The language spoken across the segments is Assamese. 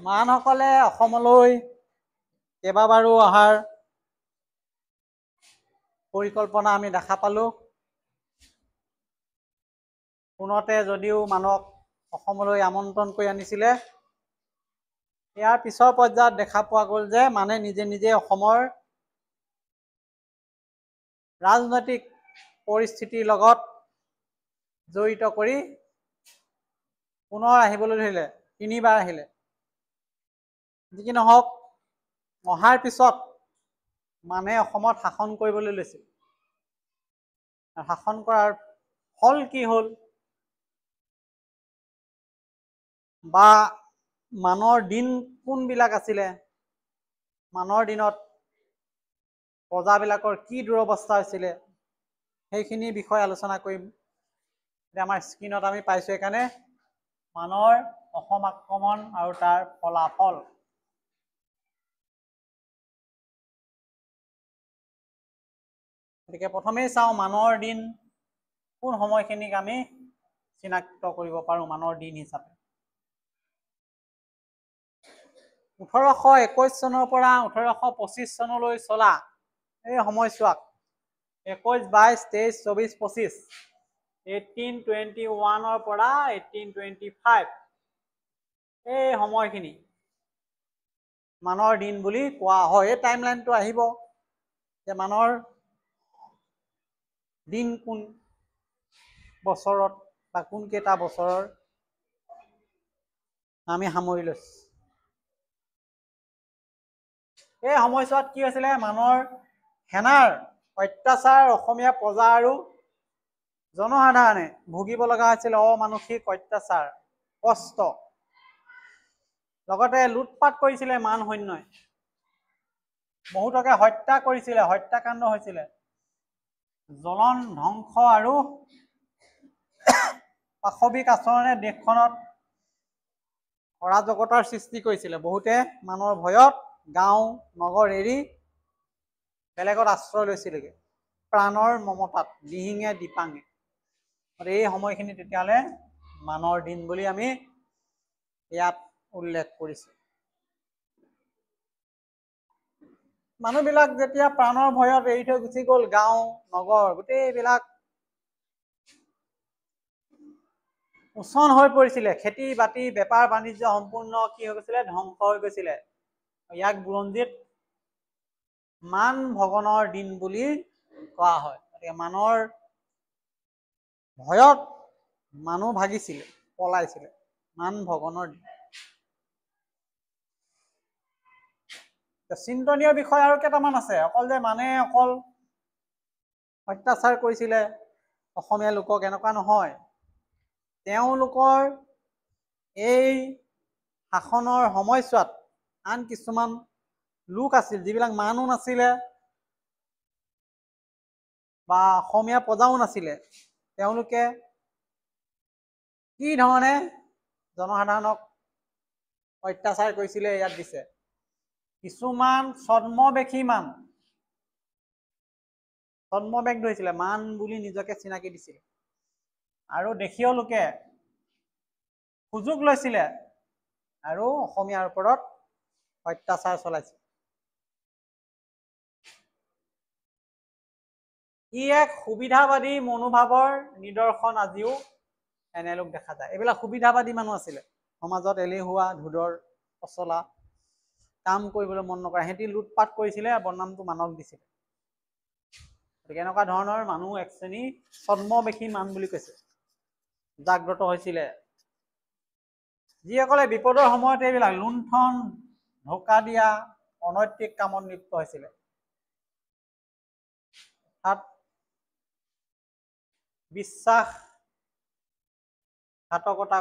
মানসকলে অসমলৈ কেইবাবাৰো অহাৰ পৰিকল্পনা আমি দেখা পালোঁ। পোনতে যদিও মানক অসমলৈ আমন্ত্ৰণ কৰি আনিছিলে, ইয়াৰ পিছৰ পৰ্যায়ত দেখা পোৱা গ'ল যে মানে নিজে নিজে অসমৰ ৰাজনৈতিক পৰিস্থিতিৰ লগত জড়িত কৰি পুনৰ আহিবলৈ ধৰিলে, তিনিবাৰ আহিলে। যি কি নহওক, অহাৰ পিছত মানে অসমত শাসন কৰিবলৈ লৈছিল। শাসন কৰাৰ ফল কি হ'ল বা মানৰ দিন কোনবিলাক আছিলে, মানৰ দিনত প্ৰজাবিলাকৰ কি দুৰৱস্থা হৈছিলে, সেইখিনি বিষয়ে আলোচনা কৰিম। এতিয়া আমাৰ স্ক্ৰীণত আমি পাইছোঁ সেইকাৰণে মানৰ অসম আক্ৰমণ আৰু তাৰ ফলাফল। গতিকে প্ৰথমেই চাওঁ মানৰ দিন কোন সময়খিনিক আমি চিনাক্ত কৰিব পাৰোঁ মানৰ দিন হিচাপে। 1821 চনৰ পৰা 1825 চনলৈ চলা এই সময়ছোৱাক 21, 22, 23, 24, 25, 1821ৰ পৰা 1825 এই সময়খিনি মানৰ দিন বুলি কোৱা হয়। এই টাইম লাইনটো আহিব যে মানৰ দিন কোন বছৰত বা কোনকেইটা বছৰৰ আমি সামৰি লৈছোঁ। এই সময়ছোৱাত কি হৈছিলে, মানৰ সেনাৰ অত্যাচাৰ অসমীয়া প্ৰজা আৰু জনসাধাৰণে ভুগিব লগা হৈছিল অমানসিক অত্যাচাৰ, কষ্ট, লগতে লুটপাত কৰিছিলে মান সৈন্যই, বহুতকে হত্যা কৰিছিলে, হত্যাকাণ্ড হৈছিলে, জ্বলন, ধ্বংস আৰু পাশৱিক আচৰণে দেশখনত অৰাজকতাৰ সৃষ্টি কৰিছিলে। বহুতে মানৰ ভয়ত গাঁও নগৰ এৰি বেলেগত আশ্ৰয় লৈছিলেগৈ প্ৰাণৰ মমতাত, দিহিঙে দিপাঙে। এই সময়খিনি তেতিয়াহ'লে মানৰ দিন বুলি আমি ইয়াত উল্লেখ কৰিছোঁ। মানুহবিলাক যেতিয়া প্ৰাণৰ ভয়ত এৰি থৈ গুচি গ'ল গাঁও নগৰ, গোটেইবিলাক উচন হৈ পৰিছিলে, খেতি বাতি বেপাৰ বাণিজ্য সম্পূৰ্ণ কি হৈ গৈছিলে, ধ্বংস হৈ গৈছিলে। ইয়াক বুৰঞ্জীত মান ভগনৰ দিন বুলি কোৱা হয়। গতিকে মানৰ ভয়ত মানুহ ভাগিছিলে, পলাইছিলে, মান ভগনৰ দিন। চিন্তনীয় বিষয় আৰু কেইটামান আছে। অকল যে মানে অকল অত্যাচাৰ কৰিছিলে অসমীয়া লোকক এনেকুৱা নহয়, তেওঁলোকৰ এই শাসনৰ সময়ছোৱাত আন কিছুমান লোক আছিল যিবিলাক মানো নাছিলে বা অসমীয়া প্ৰজাও নাছিলে, তেওঁলোকে কি ধৰণে জনসাধাৰণক অত্যাচাৰ কৰিছিলে ইয়াত দিছে। কিছুমান ছদ্মবেশী মান, ছদ্মবেশ ধৰিছিলে, মান বুলি নিজকে চিনাকি দিছিলে আৰু দেশীয় লোকে সুযোগ লৈছিলে আৰু অসমীয়াৰ ওপৰত অত্যাচাৰ চলাইছিল। ই এক সুবিধাবাদী মনোভাৱৰ নিদৰ্শন। আজিও এনে লোক দেখা যায়। এইবিলাক সুবিধাবাদী মানুহ আছিলে, সমাজত এলেহুৱা, ধোদৰ, পচলা, কাম কৰিবলৈ মন নকৰা, সিহঁতি লুটপাত কৰিছিলে, বদনামটো মানক দিছিলে। গতিকে এনেকুৱা ধৰণৰ মানুহ এক শ্ৰেণী ছদ্মবেশী মান বুলি কৈছে, জাগ্ৰত হৈছিলে। যিসকলে বিপদৰ সময়ত এইবিলাক লুণ্ঠন, ঢকা দিয়া, অনৈতিক কামত লিপ্ত হৈছিলে। অৰ্থাৎ বিশ্বাসঘাতকতা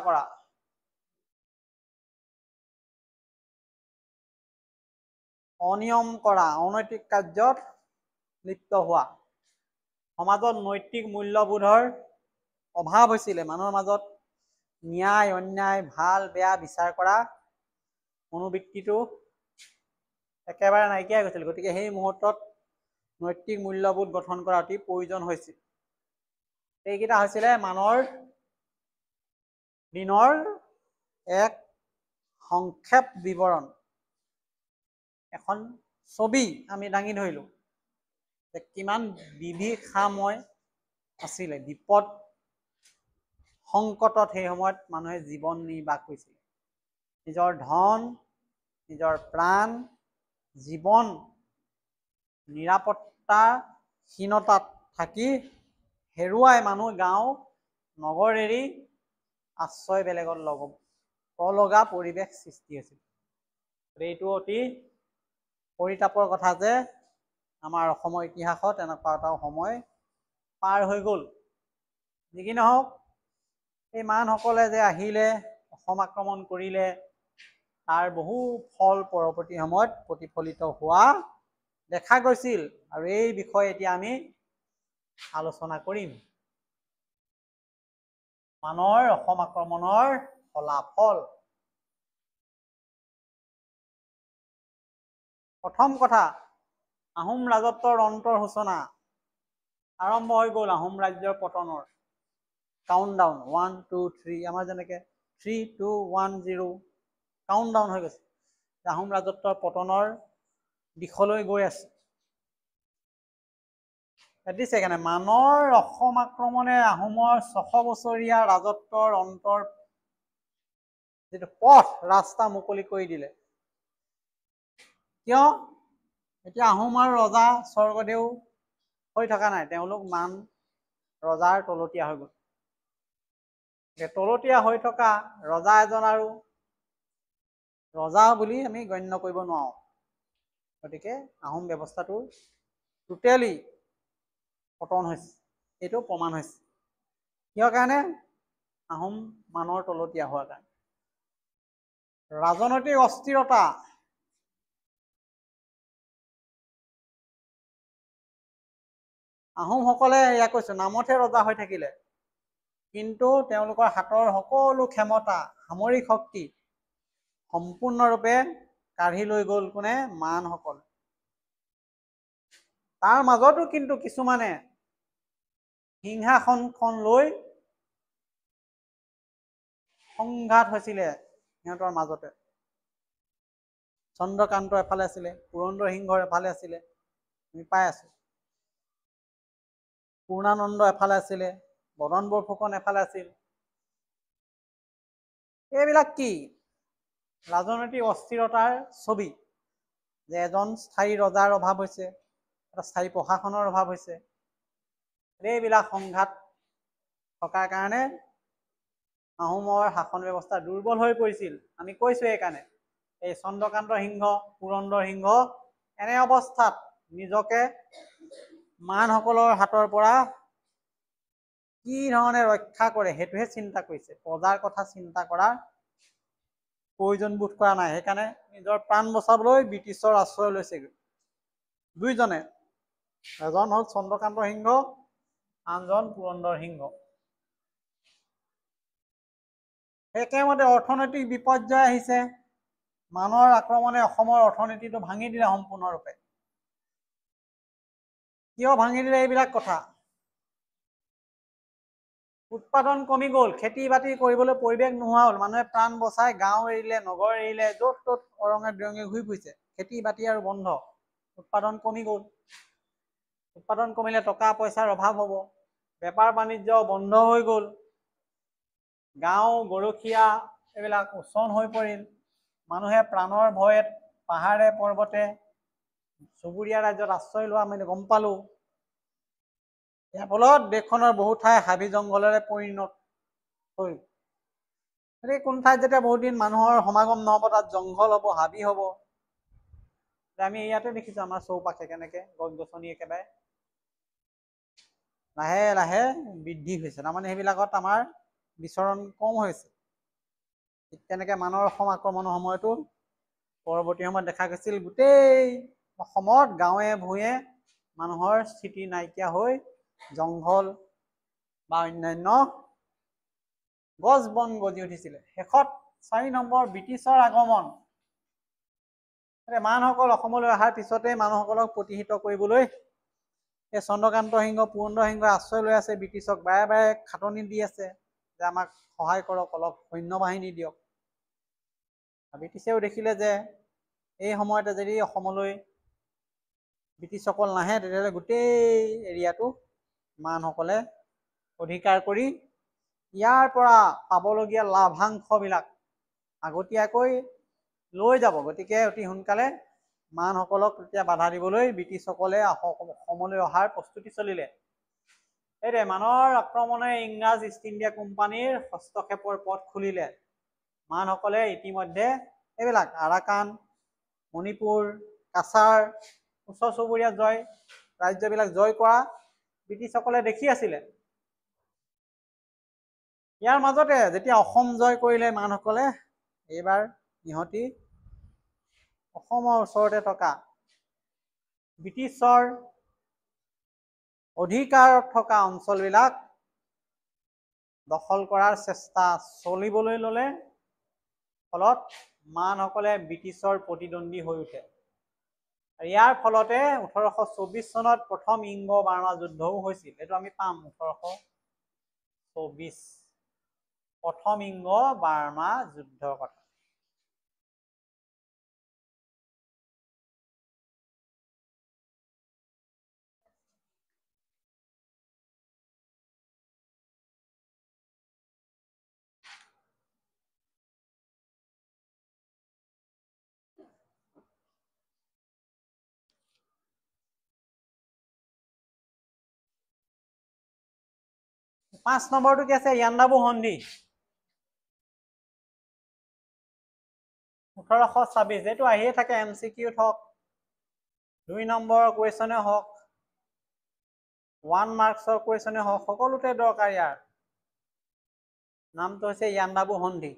কৰা, অনিয়ম কৰা, অনৈতিক কাৰ্যত লিপ্ত হোৱা, সমাজত নৈতিক মূল্যবোধৰ অভাৱ হৈছিলে, মানুহৰ মাজত ন্যায় অন্যায়, ভাল বেয়া বিচাৰ কৰা মনোবৃত্তিটো একেবাৰে নাইকিয়া হৈ গৈছিল। গতিকে সেই মুহূৰ্তত নৈতিক মূল্যবোধ গঠন কৰা অতি প্ৰয়োজন হৈছিল। এইকেইটা হৈছিলে মানৰ দিনৰ এক সংক্ষেপ বিৱৰণ, এখন ছবি আমি দাঙি ধৰিলোঁ যে কিমান বিভীষিকাময় আছিলে, বিপদ সংকটত সেই সময়ত মানুহে জীৱন নিৰ্বাহ কৰিছিলে। নিজৰ ধন, নিজৰ প্ৰাণ, জীৱন নিৰাপত্তাহীনতাত থাকি হেৰুৱাই মানুহ গাঁও নগৰ এৰি আশ্ৰয় বেলেগত ল'ব লগা পৰিৱেশ সৃষ্টি হৈছিল। এইটো অতি পৰিতাপৰ কথা যে আমাৰ অসমৰ ইতিহাসত এনেকুৱা এটা সময় পাৰ হৈ গ'ল। যি কি নহওক, এই মানসকলে যে আহিলে, অসম আক্ৰমণ কৰিলে, তাৰ বহু ফল পৰৱৰ্তী সময়ত প্ৰতিফলিত হোৱা দেখা গৈছিল। আৰু এই বিষয়ে এতিয়া আমি আলোচনা কৰিম, মানৰ অসম আক্ৰমণৰ ফলাফল। প্ৰথম কথা, আহোম ৰাজত্বৰ অন্তৰ সূচনা আৰম্ভ হৈ গ'ল। আহোম ৰাজ্যৰ পতনৰ কাউণ্ট ডাউন 1 2 3, আমাৰ যেনেকে 3 2 1 0 কাউণ্ট ডাউন হৈ গৈছে। আহোম ৰাজত্বৰ পতনৰ দিশলৈ গৈ আছে। দিছে সেইকাৰণে মানৰ অসম আক্ৰমণে আহোমৰ 600 বছৰীয়া ৰাজত্বৰ অন্তৰ যিটো পথ, ৰাস্তা মুকলি কৰি দিলে। কিয়? এতিয়া আহোম আৰু ৰজা স্বৰ্গদেউ হৈ থকা নাই, তেওঁলোক মান ৰজাৰ তলতীয়া হৈ গ'ল। তলতীয়া হৈ থকা ৰজা এজন আৰু ৰজা বুলি আমি গণ্য কৰিব নোৱাৰোঁ। গতিকে আহোম ব্যৱস্থাটো টোটেলি পতন হৈছে, এইটো প্ৰমাণ হৈছে। কিহৰ কাৰণে? আহোম মানৰ তলতীয়া হোৱাৰ কাৰণে। ৰাজনৈতিক অস্থিৰতা, আহোমসকলে এয়া কৈছো নামতহে ৰজা হৈ থাকিলে, কিন্তু তেওঁলোকৰ হাতৰ সকলো ক্ষমতা, সামৰিক শক্তি সম্পূৰ্ণৰূপে কাঢ়ি লৈ গ'ল কোনে? মানসকল। তাৰ মাজতো কিন্তু কিছুমানে সিংহাসনখন লৈ সংঘাত হৈছিলে সিহঁতৰ মাজতে। চন্দ্ৰকান্ত এফালে আছিলে, পুৰন্দৰ সিংহৰ এফালে আছিলে, আমি পাই আছো। পূৰ্ণানন্দ এফালে আছিলে, বদন বৰফুকন এফালে আছিল। এইবিলাক কি ৰাজনৈতিক অস্থিৰতাৰ ছবি, যে এজন স্থায়ী ৰজাৰ অভাৱ হৈছে, এটা স্থায়ী প্ৰশাসনৰ অভাৱ হৈছে। এইবিলাক সংঘাত থকাৰ কাৰণে আহোমৰ শাসন ব্যৱস্থা দুৰ্বল হৈ পৰিছিল। আমি কৈছোঁ এইকাৰণে এই চন্দ্ৰকান্ত সিংহ, পুৰন্দৰ সিংহ এনে অৱস্থাত নিজকে মানসকলৰ হাতৰ পৰা কি ধৰণে ৰক্ষা কৰে সেইটোহে চিন্তা কৰিছে, প্ৰজাৰ কথা চিন্তা কৰাৰ প্ৰয়োজন বোধ কৰা নাই। সেইকাৰণে নিজৰ প্ৰাণ বচাবলৈ ব্ৰিটিছৰ আশ্ৰয় লৈছেগৈ দুইজনে, এজন হ'ল চন্দ্ৰকান্ত সিংহ, আনজন পুৰন্দৰ সিংহ। একেমতে অৰ্থনৈতিক বিপৰ্যয় আহিছে, মানৰ আক্ৰমণে অসমৰ অৰ্থনীতিটো ভাঙি দিলে সম্পূৰ্ণৰূপে। কিয় ভাঙি দিলে এইবিলাক কথা? উৎপাদন কমি গ'ল, খেতি বাতি কৰিবলৈ পৰিৱেশ নোহোৱা হ'ল, মানুহে প্ৰাণ বচাই গাঁও এৰিলে, নগৰ এৰিলে, য'ত ত'ত অৰঙে বিৰঙে ঘূৰি ফুৰিছে, খেতি বাতি আৰু বন্ধ, উৎপাদন কমি গ'ল। উৎপাদন কমিলে টকা পইচাৰ অভাৱ হ'ব, বেপাৰ বাণিজ্য বন্ধ হৈ গ'ল, গাঁও গৰখীয়া এইবিলাক উচন হৈ পৰিল, মানুহে প্ৰাণৰ ভয়ত পাহাৰে পৰ্বতে চুবুৰীয়া ৰাজ্যত আশ্ৰয় লোৱা আমি গম পালোঁ। ইয়াৰ ফলত দেশখনৰ বহু ঠাই হাবি জংঘলেৰে পৰিণত হ'ল। গতিকে কোন ঠাইত যেতিয়া বহুত দিন মানুহৰ সমাগম নহ'ব, তাত জংঘল হ'ব, হাবি হ'ব। আমি ইয়াতে দেখিছোঁ আমাৰ চৌপাশে কেনেকে গছ গছনি একেবাৰে লাহে লাহে বৃদ্ধি হৈছে, তাৰমানে সেইবিলাকত আমাৰ বিচৰণ কম হৈছে। ঠিক তেনেকে মানৰ অসম আক্ৰমণৰ সময়তো পৰৱৰ্তী সময়ত দেখা গৈছিল গোটেই অসমত গাঁৱে ভূঞে মানুহৰ স্থিতি নাইকিয়া হৈ জংঘল বা অন্যান্য গছ বন গজি উঠিছিলে। শেষত 4 নম্বৰ ব্ৰিটিছৰ আগমন। মানসকল অসমলৈ অহাৰ পিছতে মানুহসকলক প্ৰতিহিত কৰিবলৈ এই চন্দ্ৰকান্ত সিংহ, পুৰন্দৰ সিংহই আশ্ৰয় লৈ আছে, ব্ৰিটিছক বাৰে বাৰে খাটনি দি আছে যে আমাক সহায় কৰক, অলপ সৈন্য বাহিনী দিয়ক। ব্ৰিটিছেও দেখিলে যে এই সময়তে যদি অসমলৈ ব্ৰিটিছসকল নাহে তেতিয়াহ'লে গোটেই এৰিয়াটো মানসকলে অধিকাৰ কৰি ইয়াৰ পৰা পাবলগীয়া লাভাংশবিলাক আগতীয়াকৈ লৈ যাব। গতিকে অতি সোনকালে মানসকলক তেতিয়া বাধা দিবলৈ ব্ৰিটিছসকলে অসমলৈ অহাৰ প্ৰস্তুতি চলিলে। সেইদৰে মানৰ আক্ৰমণে ইংৰাজ ইষ্ট ইণ্ডিয়া কোম্পানীৰ হস্তক্ষেপৰ পথ খুলিলে। মানসকলে ইতিমধ্যে এইবিলাক আৰাকান, মণিপুৰ, কাছাৰ ওচৰ চুবুৰীয়া জয় ৰাজ্যবিলাক জয় কৰা ব্ৰিটিছসকলে দেখি আছিলে। ইয়াৰ মাজতে যেতিয়া অসম জয় কৰিলে মানসকলে, এইবাৰ ইহঁতি অসমৰ ওচৰতে থকা ব্ৰিটিছৰ অধিকাৰত থকা অঞ্চলবিলাক দখল কৰাৰ চেষ্টা চলিবলৈ ল'লে। ফলত মানসকলে ব্ৰিটিছৰ প্ৰতিদ্বন্দ্বী হৈ উঠে। ইয়াৰ ফলতে 1824 চনত প্ৰথম ইংগ বাৰ্মা যুদ্ধও হৈছিল। এইটো আমি পাম 1824 প্ৰথম ইংগ বাৰ্মা যুদ্ধৰ কথা। পাঁচ নম্বৰটো কি আছে? ইয়াণ্ডাবু সন্ধি 1826। এইটো আহিয়ে থাকে, এম চি কিউত হওক, 2 নম্বৰৰ কুৱেশ্যনে হওক, 1 মাৰ্কছৰ কুৱেশ্যনে হওক, সকলোতে দৰকাৰ। ইয়াৰ নামটো হৈছে ইয়াণ্ডাবু সন্ধি।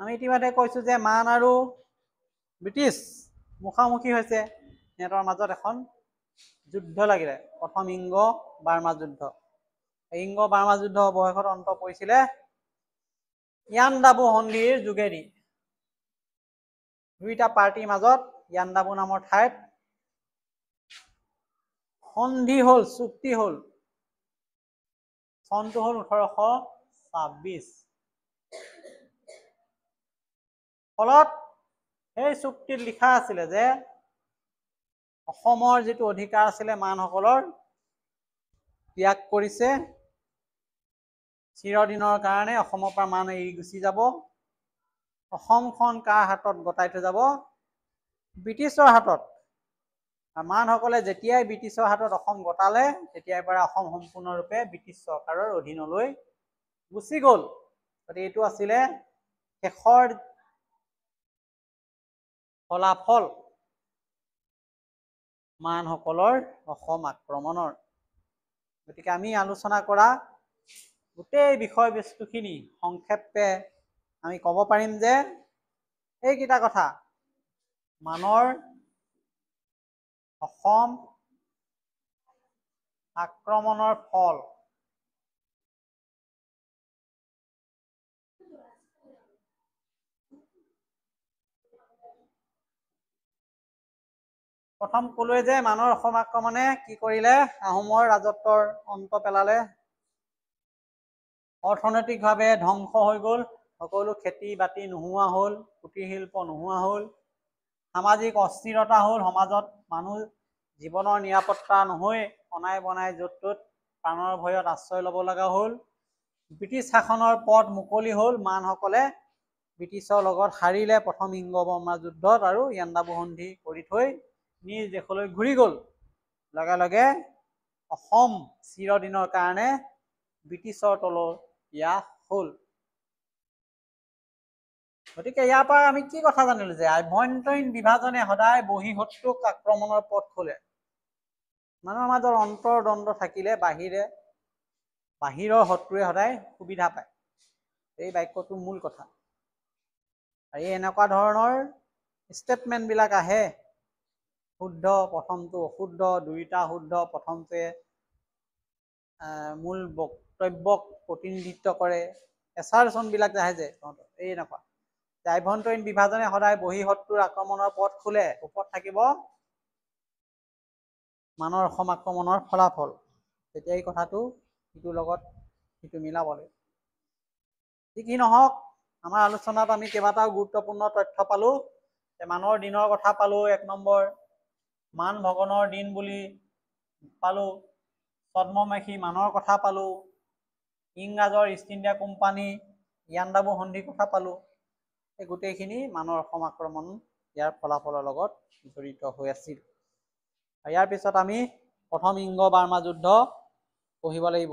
আমি ইতিমধ্যে কৈছোঁ যে মান আৰু ব্ৰিটিছ মুখামুখি হৈছে, সিহঁতৰ মাজত এখন যুদ্ধ লাগিলে, প্ৰথম ইংগ বাৰ্মা যুদ্ধ। ইংগ বাৰ্মা যুদ্ধ অৱশেষত অন্ত পৰিছিলে ইয়াণ্ডাবু সন্ধিৰ যোগেদি। দুইটা পাৰ্টিৰ মাজত ইয়াণ্ডাবু নামৰ ঠাইত সন্ধি হ'ল, চুক্তি হ'ল। চনটো হ'ল 1826। ফলত সেই চুক্তিত লিখা আছিলে যে অসমৰ যিটো অধিকাৰ আছিলে মানসকলৰ ত্যাগ কৰিছে, চিৰদিনৰ কাৰণে অসমৰ পৰা মান এৰি গুচি যাব। অসমখন কাৰ হাতত গতাই থৈ যাব? ব্ৰিটিছৰ হাতত। মানসকলে যেতিয়াই ব্ৰিটিছৰ হাতত অসম গতালে তেতিয়াৰ পৰা অসম সম্পূৰ্ণৰূপে ব্ৰিটিছ চৰকাৰৰ অধীনলৈ গুচি গ'ল। গতিকে এইটো আছিলে শেষৰ ফলাফল মানসকলৰ অসম আক্ৰমণৰ। গতিকে আমি আলোচনা কৰা গোটেই বিষয়বস্তুখিনি সংক্ষেপে আমি ক'ব পাৰিম যে এইকেইটা কথা, মানৰ অসম আক্ৰমণৰ ফল, প্ৰথম ক'লোৱে যে মানৰ অসম আক্ৰমণে কি কৰিলে, আহোমৰ ৰাজত্বৰ অন্ত পেলালে, অৰ্থনৈতিকভাৱে ধ্বংস হৈ গ'ল, সকলো খেতি বাতি নোহোৱা হ'ল, কুটিৰ শিল্প নোহোৱা হ'ল, সামাজিক অস্থিৰতা হ'ল, সমাজত মানুহ জীৱনৰ নিৰাপত্তা নহৈ অনাই বনাই য'ত ত'ত প্ৰাণৰ ভয়ত আশ্ৰয় ল'ব লগা হ'ল, ব্ৰিটিছ শাসনৰ পথ মুকলি হ'ল, মানসকলে ব্ৰিটিছৰ লগত হাৰিলে প্ৰথম ইংগ বৰ্মা যুদ্ধত আৰু ইয়াণ্ডাবু সন্ধি কৰি থৈ নিজ দেশলৈ ঘূৰি গ'ল। লগে লগে অসম চিৰদিনৰ কাৰণে ব্ৰিটিছৰ তলতীয়া হ'ল। গতিকে ইয়াৰ পৰা আমি কি কথা জানিলো যে আভ্যন্তৰীণ বিভাজনে সদায় বহিঃশত্ৰুক আক্ৰমণৰ পথ খোলে। মানুহৰ মাজৰ অন্তৰ্দ্বন্দ্ব থাকিলে বাহিৰৰ শত্ৰুৱে সদায় সুবিধা পায়। এই বাক্যটোৰ মূল কথা। আৰু এই এনেকুৱা ধৰণৰ ষ্টেটমেণ্টবিলাক আহে, শুদ্ধ প্ৰথমটো অশুদ্ধ, দুয়োটা শুদ্ধ, প্ৰথমটোৱে মূল বক্তব্যক প্ৰতিনিধিত্ব কৰে, এছাৰচনবিলাক আহে যে তহঁতৰ এই এনেকুৱা আভ্যন্তৰীণ বিভাজনে সদায় বহিঃশত্ৰুৰ আক্ৰমণৰ পথ খোলে, ওপৰত থাকিব মানৰ অসম আক্ৰমণৰ ফলাফল। তেতিয়া এই কথাটো সিটোৰ লগত সিটো মিলাব লাগিব। যি কি নহওক, আমাৰ আলোচনাত আমি কেইবাটাও গুৰুত্বপূৰ্ণ তথ্য পালো। মানৰ দিনৰ কথা পালো, 1 নম্বৰ মান ভগনৰ দিন বুলি পালো, ছদ্মবেশী মানৰ কথা পালো, ইংৰাজৰ ইষ্ট ইণ্ডিয়া কোম্পানী ইয়াণ্ডাবু সন্ধিৰ কথা পালো। এই গোটেইখিনি মানৰ অসম আক্ৰমণ ইয়াৰ ফলাফলৰ লগত জড়িত হৈ আছিল। ইয়াৰ পিছত আমি প্ৰথম ইংগ বাৰ্মা যুদ্ধ পঢ়িব লাগিব।